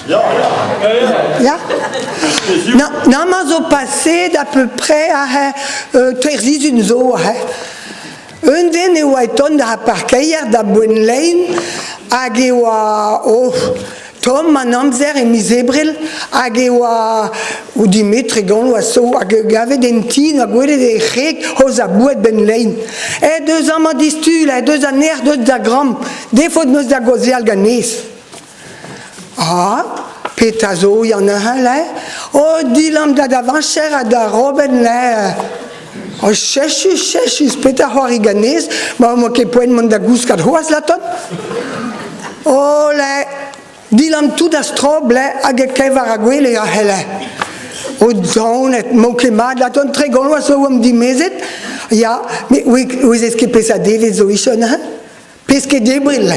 Ya Na, na ma zo paseet à peu près aze euh, teir sizhun zo aze. Un den e oa e tont d'ar parkeier da boent-lein hag e oa oh, tomm an amzer e miz Ebrel hag e oa o dimet 30 oa so hag gavet en ti na gwelet e c'hreg hoz a boued benn lein. Eh deus amañ distul, eh deus an aer deus da gramm, defot 'meus da gaozeal ganez. Ah, petra zo Yann neuze, eh? Oh, dilamm da davañjer ha da robenn, eh? Oh, chechus, chechus, petra c'hoari ganez? Ma 'moa ket poent mont da gouskat c'hoazh, laton? Oh, le, dilamm tout a-strob, le, hag e kev war ar gwele, a c'helle. O daonet, m'eo ket mat, laton, 30 vloaz zo oamp dimezet. Ya, met ouezez ket peseurt devezh zo ichon, hein? Pesked Ebrel.